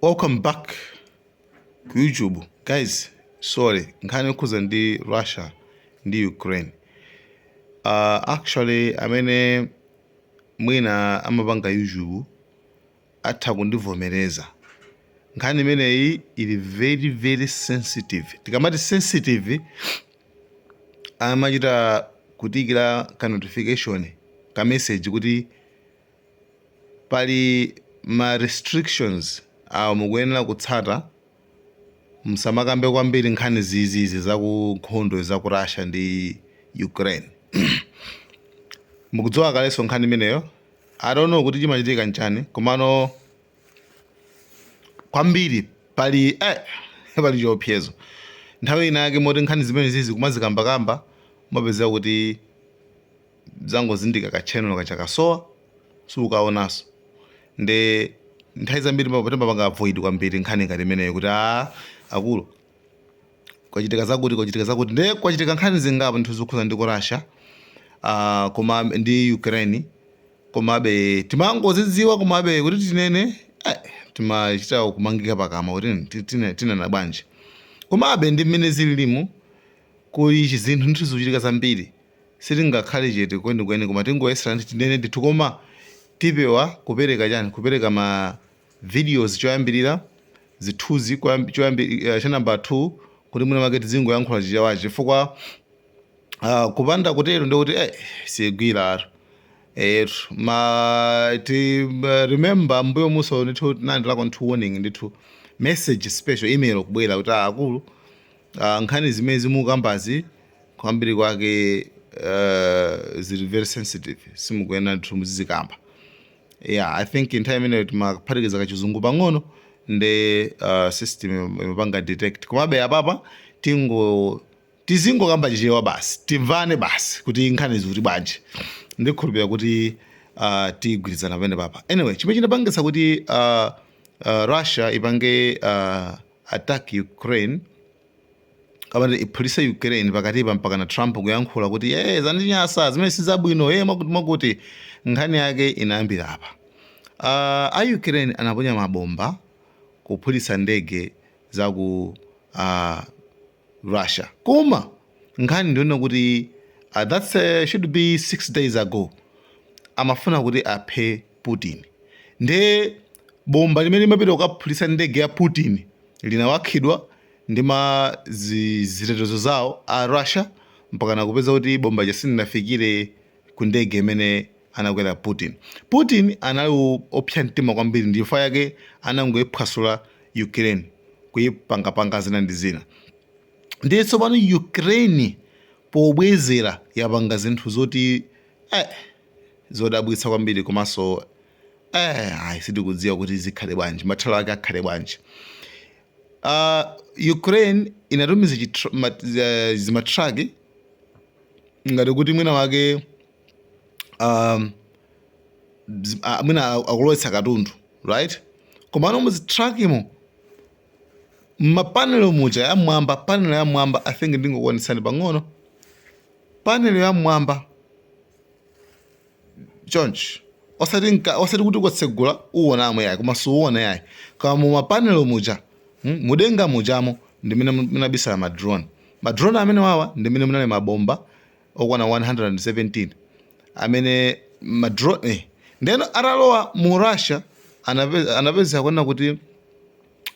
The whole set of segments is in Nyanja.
Welcome back ku YouTube, guys. Sorry, nkhani yokhuza ndi Russia ndi Ukraine. Actually, amene mwina amapanga YouTube atha kundivomereza, nkhani imeneyi ili very very sensitive. Tikamati sensitive, amachita kutikira ka notification, ka message kuti pali ma restrictions awo mukuyenera kutsata, musamakambe kwambiri nkhani zizizi za ku nkhondo za ku Russia ndi Ukraine. Mukudziwa kalenso nkhani imeneyo. I don't know kuti chimachitika nchani, komano kwambiri pali chiopsezo nthawi ina yake moti nkhani zimene zizi kumazikambakamba, mumapeza kuti zangozindika, ka channel kachakasowa, sukaonanso. Nde nthawi zambiri timapanga avoid kwambiri nkhani ngati imeneyo, kuti a akulu, kwachitika zakuti, kwachitika zakuti. Nde kwachitika nkhani zingapo ndithu zokhuza ndi ku Russia koma ndi Ukraine, komabe timangozidziwa, komabe kuti tinene, timachita kumangika pakamwa kuti tinena bwanji. Komabe ndi mmene zililimu, kuli chizinthu ndithu zikuchitika zambiri, sitingakhale chete kwenikweni, koma tingoyesera ndithu tinene ndithu. Koma tipewa kupereka chani, kupereka ma videos choyambirira, zithunzi cha number 2, kuti mwina make tizingoyankhula Chichewachi, chifukwa kupanda kutero ndikuti sigwira ma ti remember mbuyo muso ndithu tinalandilako ndithu warning ndithu, message, special email kubwera kuti, "Ah, akulu, nkhani zimene zimukambazi kwambiri kwake zili very sensitive, simukuyenera ndithu muzizikamba." Yeah, I think nthawi imeneyo timaphatikiza kachizungu pang'ono, nde system imapanga detect. Komabe apapa tizingokamba Chichewa basi, timvane basi kuti nkhani zikuti bwanji. Ndikhulupirira kuti tigwirizana pamene papa. Anyway, chimene chinapangitsa kuti Russia ipange attack Ukraine, kapena iphulitse Ukraine pakatipa, mpaka na Trump kuyankhula kuti, "Ye, zandinyasa zimene sizabwino, ye, mwakuti mwakuti," nkhani yake inayambira apa. A Ukraine anaponya mabomba kuphulitsa ndege za ku Russia. Koma nkhani ndiona kuti that's should be 6 days ago, amafuna kuti aphe Putin. Nde bomba limene limapita kukaphulitsa ndege ya Putin linawakhidwa ndi ma zitetezo zawo a Russia, mpaka nakupeza kuti bomba silinafikire ku ndege imene anakwera Putin. Putin anali opsa mtima kwambiri, ndi imfa yake anangoyiphwasula Ukraine, kuyipangapanga zina ndi zina. Ndiye tsopano Ukraine pobwezera yapanga zinthu zoti zodabwitsa kwambiri, komanso ayi, sitikudziwa kuti zikhale bwanji, mathalo ake akhale bwanji. Ukraine inatumiza zimatraki ngati kuti mwina wake mwina akulowetsa katundu, right? Komano muzitrakimo, mmapanelo muja yamwamba, panelo yamwamba, I think ndingokuonetsani pang'ono panelo yamwamba chonchi, osati kuti ukatsegula uwonamo yayi, koma suwona yayi, koma mumapanelo muja, mudenga mujamo ndimene munabisala ma drone. Ma drone amene wawa ndimene munali mabomba okwana 117 amene ma drone. Ndeno atalowa mu Russia, anapeza kuona kuti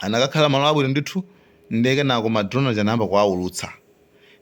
anakakhala malo abwino ndithu. Ndeke nako ma drone aja anayamba kuwaulutsa.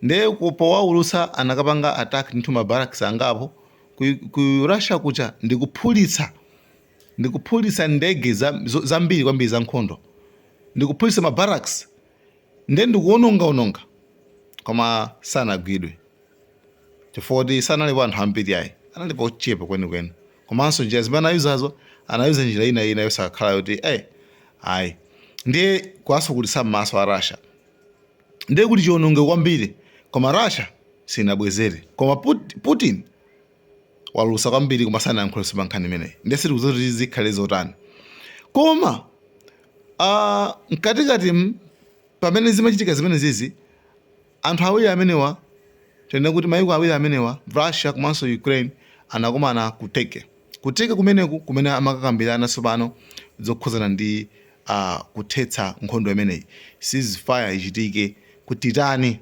Ndiye powaulutsa anakapanga attack ndithu ma barracks angapo ku Russia kuja, ndikuphulitsa ndege zambiri kwambiri za nkhondo, ndikuphulitsa ma barracks, ndiye ndikuwonongaononga. Koma sanagwidwe chifukwa kuti sanalipo anthu ambiri ayi, analipo ochepa kwenikweni. Komanso njira zimene anayuzazo, anayuza njira ina ina yosakhala yoti ayi, ndiye kuwasokulitsa m'maso a Russia, ndiye kuti chiwononge kwambiri. Koma Russia sinabwezere. Koma Putin walusa kwambiri, koma sanayankhulenso pa nkhani imeneyi. Ndiye sitikudziwa kuti zikhale zotani. Koma mkatikati pamene zimachitika zimene zizi, anthu awiri amenewa, tene kuti maiko awiri amenewa, Russia komanso Ukraine, anakumana ku Turkey. Ku Turkey kumeneku kumene amakakambirana tsopano zokhuzana ndi Kuthetsa nkhondo imeneyi, ceasefire ichitike, kuti tani,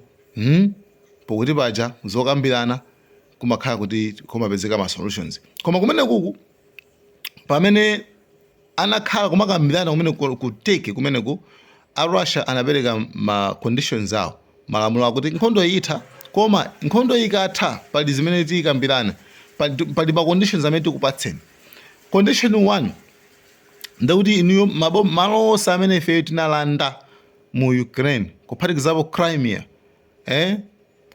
Pokuti paja zokambirana kumakhala kuti kumapezeka ma solutions. Koma kumene kuku pamene anakhala kumakambirana kumene ku Turkey kumeneku, a Russia anapereka ma conditions awo, malamulo akuti nkhondo itha, koma nkhondo ikatha pali zimene tiyikambirana, pali ma conditions amene tikupatseni. Condition 1 ndekuti inuyo malo onse amene ifeyo tinalanda mu Ukraine, kuphatikizapo Crimea,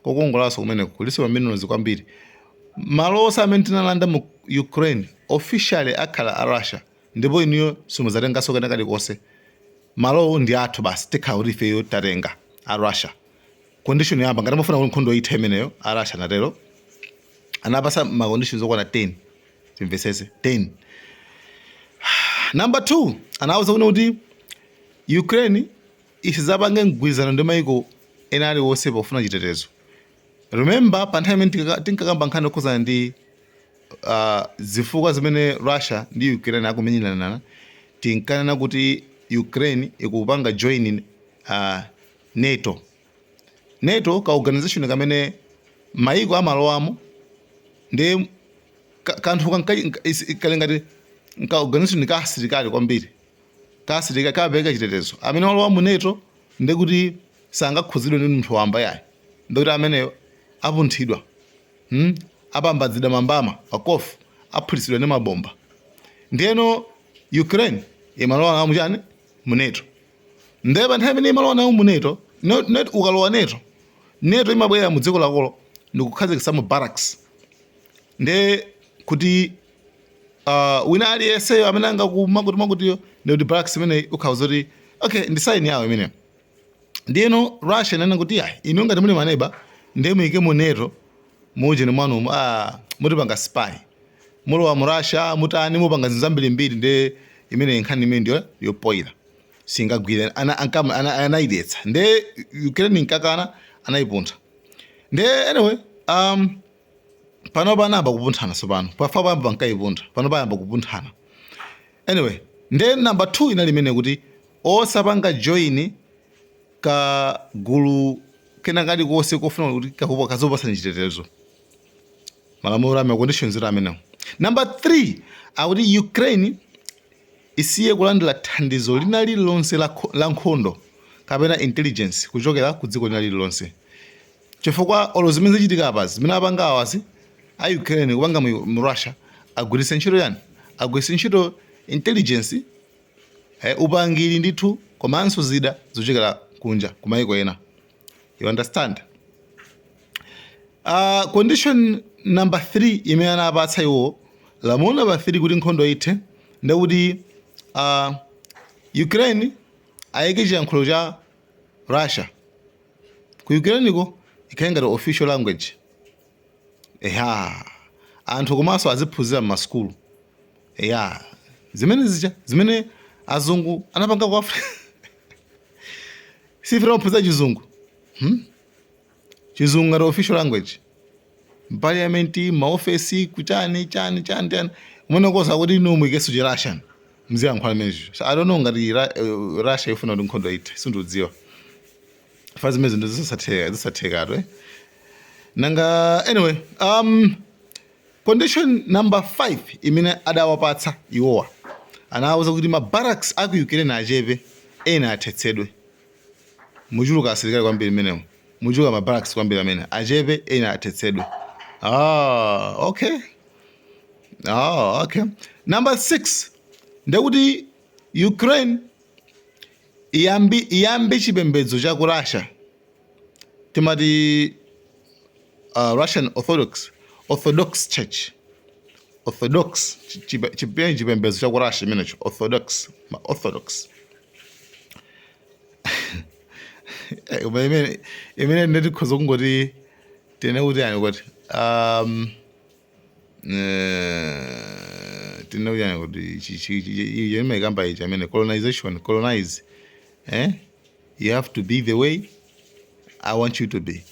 kokongolanso kumeneko, kuliso ma minerals kwambiri, malo onse amene tinalanda mu Ukraine officially akhala a Russia, ndipo inuyo simudzatenganso kena kalikonse. Malowo ndi athu basi, tikhala kuti ifeyo tatenga a Russia. Condition yamba, ngati mufuna kuti nkhondo ithe imeneyo, a Russia natero anapasa ma conditions okwana 10. Timvesese, 10. Number 2, anawuza kuti Ukraine isizapange mgwirizano ndi maiko ena aliwonse pofuna chitetezo. Remember, pa nthawi imene tinkakamba nkhani yokhuzana ndi zifukwa zimene Russia ndi Ukraine akumenyerana, tinkanena kuti Ukraine ikupanga join NATO. NATO ka organization kamene maiko amalowamo ndi kanthu kali ngati ka organization ka asilikali kwambiri, ka asilikali kapereka chitetezo. Amene walowa mu NATO ndekuti sangakhuzidwe ndi munthu wamba yayi, ndekuti ameneyo apunthidwa, Apambadzidwa mambama pakofu, aphulitsidwa ndi mabomba. Ndiyeno Ukraine imalowa nawo muchani? Mu NATO. Ndiye pa nthawi imene imalowa nawo mu NATO, NATO, ukalowa NATO, NATO imabwera mu dziko lakolo ndikukhazikitsa mu barracks, ndiye kuti wina aliyenseyo amene angakuma kuti makutiyo, ndikuti barracks imeneyi ukhala zoti okay, ndi sign yawo imeneyo. Ndiyeno Russia inanena kuti ayi, inu ngati muli maneba, ndiye muyike mu NATO mujeni mwanumu, mutipanga spy, mulowa mu Russia, mutani, mupanga zinthu zambirimbiri. Ndiye imene nkhani imene ndiyo yopoyira, singagwire. Anayidetsa, ndiye Ukraine inkakana, anayipuntha. Ndiye anyway, pano panayamba kupunthana tsopano, pafa payamba pankayipuntha, pano payamba kupunthana. Anyway, ndiye number 2 inali imene kuti osapanga join ka gulu kena kalikonse kofuna kuti kazopasani chitetezo. Malamulo amene, conditions amenewo. Number 3 akuti Ukraine isiye kulandira thandizo lina lililonse la nkhondo kapena intelligence kuchokera ku dziko lina lililonse, chifukwa olo zimene zichitika apazi, zimene apanga awazi a Ukraine kupanga mu Russia, agwiritse ntchito yani? Agwiritse ntchito intelligence, upangiri ndithu, komanso zida zochokera kunja kumayiko ena. You understand? Condition number 3 imene anapatsa iwo, lamulo number 3 kuti nkhondo ithe, ndekuti Ukraine ayike chiyankhulo cha Russia ku Ukraine ko, ikhale ngati official language, eya, anthu komanso aziphunzira m'masukulu, eya, zimene zija zimene azungu anapanga ku Africa. Sife timaphunzira chizungu, Chizungu ngati official language, parliament, maofesi, kuchani chani chani chani, kumene kosa kuti inu muikeso chi Russian, mziyankhula imenecho. So I don't know ngati Russia ifuna kuti nkhondo ithe, sindidziwa fa zimene zinthu zisatheka, zisathekatu, eh? Nanga anyway, condition number 5 imene adawapatsa iwowa, anawuza kuti ma barracks aku Ukraine achepe, ena athetsedwe. Muchuluka asilikali kwambiri mmenemo, muchuluka ma barracks kwambiri, amene achepe, ena athetsedwe. Ah, okay. Ah, okay. Number 6 ndekuti Ukraine iyambe chipembedzo cha ku Russia, timati Russian Orthodox Church, Orthodox chipembedzo cha ku Russia imenecho, Orthodox, ma Orthodox. Koma imene nditikhoza kungoti tene kuti yani, kuti tine kuti yani, kuti imaikamba ichi amene colonization, colonize, eh? You have to be the way I want you to be,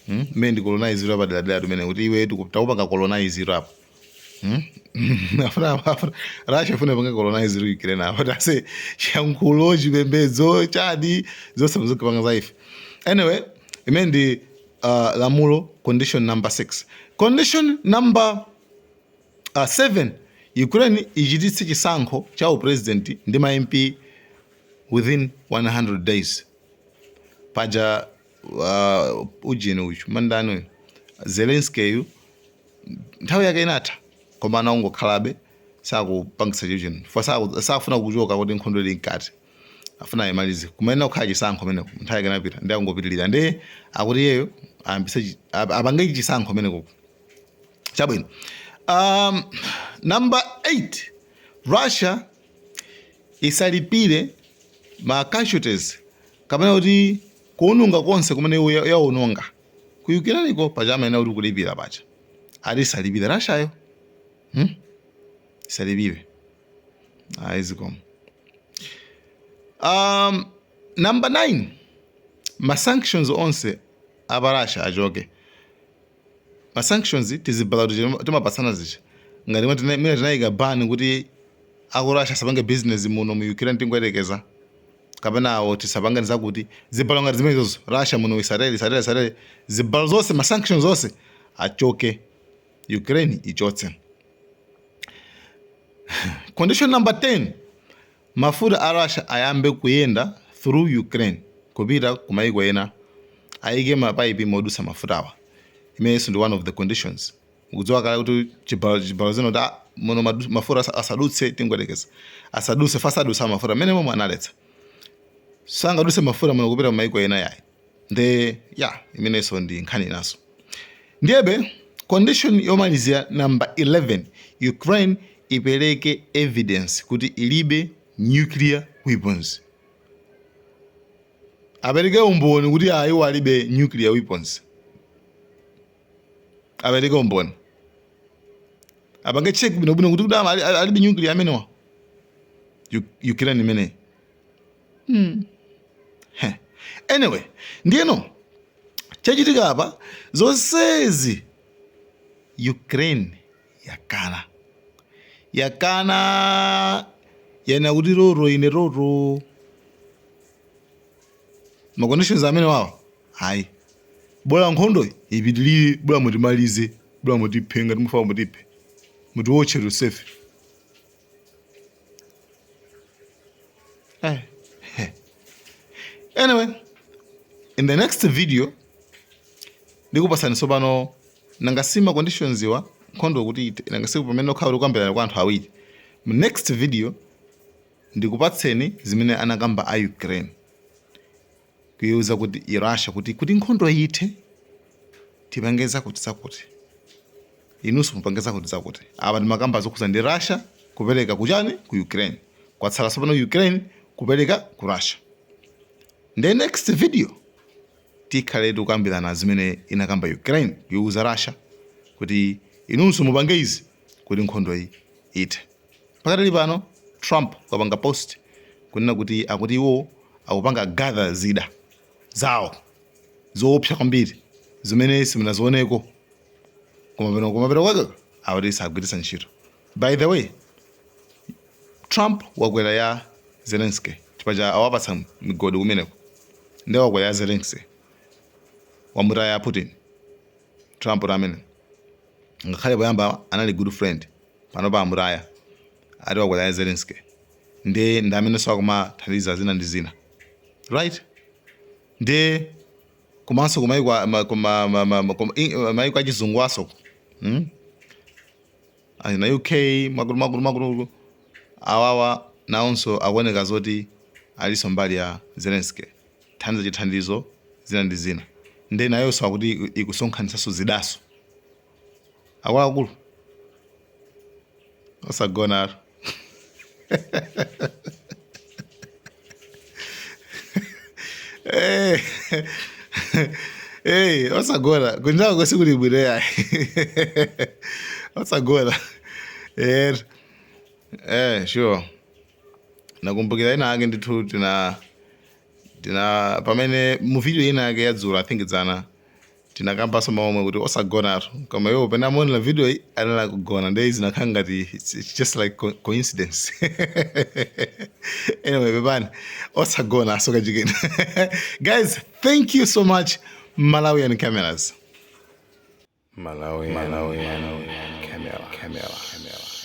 Mmene ndi colonize iro apaderadera tumene kuti iwe takupanga colonize iro apo. Afuna Russia ifuna ipange colonize Ukraine apa tase chiyankhulo, chipembedzo, chani, zonse muzikupanga za ife. Anyway, imene ndi lamulo, condition number 6. Condition number 7, Ukraine ichititse chisankho cha upresident ndi ma MP within 100 days. Paja ujeni uchu mandani uyu Zelensky nthawi yake inatha, koma anangokhalabe, sakupangisa chichino fa sakufuna kuchoka kuti nkhondo ili mkati, afuna ayimalize. Kumayenera kukhala chisankho meneko, nthawi yake inapita ndi akungopitilira. Ndi akuti iyeyo ayambise apange chisankho meneko. Chabwino. Number 8, Russia isalipire ma casualties kapena kuti kuononga konse kumene yaononga ku Ukraine. Paja amayenera kuti kulipira paja, ati isalipire Russiayo, Isalipire, ayi zikomo. Number 9, ma sanctions onse apa Russia achoke. Ma sanctions, tizibalo timapatsana zija, ngati mwina tinayika ban kuti aku Russia asapange business muno mu Ukraine, tingoyerekeza, kapena awo tisapange zakuti, zibalo ngati zimenezozo, Russia muno isatere, isatere, isatere. Zibalo zonse, ma sanctions zonse achoke, Ukraine ichotse. Condition number 10, mafuta a Russia ayambe kuyenda through Ukraine kupita kumayiko ena, ayike mapaipi modusa mafutawa. Imenenso ndi one of the conditions. Mukudziwa kale kuti chibalo zino kuti muno mafuta asadutse, tingoyerekeza asadutse, fasadutsa mafuta mmene momwe analetsa, sangadutse mafuta muno kupita kumayiko ena yayi. Nde ya imenenso ndi nkhani inaso. Ndiyebe condition yomalizira, number 11, Ukraine ipereke evidence kuti ilibe nuclear weapons. Apereke umboni kuti ayiwo alibe nuclear weapons, apereke umboni, apange check bwinobwino kuti kudama alibe nuclear amenewa Ukraine imeneyi. Heh. Anyway, ndiyeno chachitika apa, zonsezi Ukraine yakana, yakana, yana kuti roro ine roro, ma conditions amene wawa hayi, bola nkhondo ipitilire, bola mutimalize, bola mutiphe, ngati mufa mutiphe, mutiwotche tonsefe. Eh. Anyway, in the next video ndikupasani tsopano nanga si ma conditions iwa nkhondo kuti ite, nanga si pamene okhala kukambirana kwa anthu awiri. Mu next video ndikupatseni zimene anakamba a Ukraine kuyiuza kuti i Russia kuti nkhondo ithe, tipange zakuti zakuti, inunso mupange zakuti zakuti. Apa ndimakamba zokhuza ndi Russia kupereka kuchani, ku Ukraine. Kwatsala tsopano Ukraine kupereka ku Russia. The next video tikhale tikukambirana zimene inakamba Ukraine kuyiuza Russia kuti inunso mupange izi kuti nkhondo iyi ithe. Pakatali pano Trump wapanga post kunena kuti akuti iwo akupanga gather zida zawo zoopsa kwambiri zimene simunazioneko, koma pano kwake akuti sagwiritsa ntchito. By the way, Trump wakwera ya Zelensky chifukwa awapatsa migodi kumeneko, ndi wakwera ya Zelensky, wamutaya Putin. Trump amene ngakhale poyamba anali good friend, pano pa amutaya, ati wakwera ya Zelensky, ndi amenenso akumathandiza zina ndi zina, right? Ndi komanso kumayiko mayiko achizungu aso, Na UK makulu makulu makulu awawa nawonso akuoneka zoti alinso mbali ya Zelensky, thandiza chithandizo zina ndi zina. Ndi nayonso akuti ikusonkhanitsanso zidaso. Akuluakulu, osagona. Hey, hey, osagona, kunjako sikuli bwino yayi, osagona. Sure, nakumbukira ina ake ndithu tina pamene mu video ina yake yadzulo, I think dzana. Tinakambanso mawu omwe kuti osagonatu, koma iwo pene amaonera video iyi anali kugona, ndiye zinakhala ngati it's just like coincidence. Anyway, pepani, osagona asoka chicken. Guys, thank you so much. Malawian Cameras. Malawi, Malawian Camera, Camera, Camera.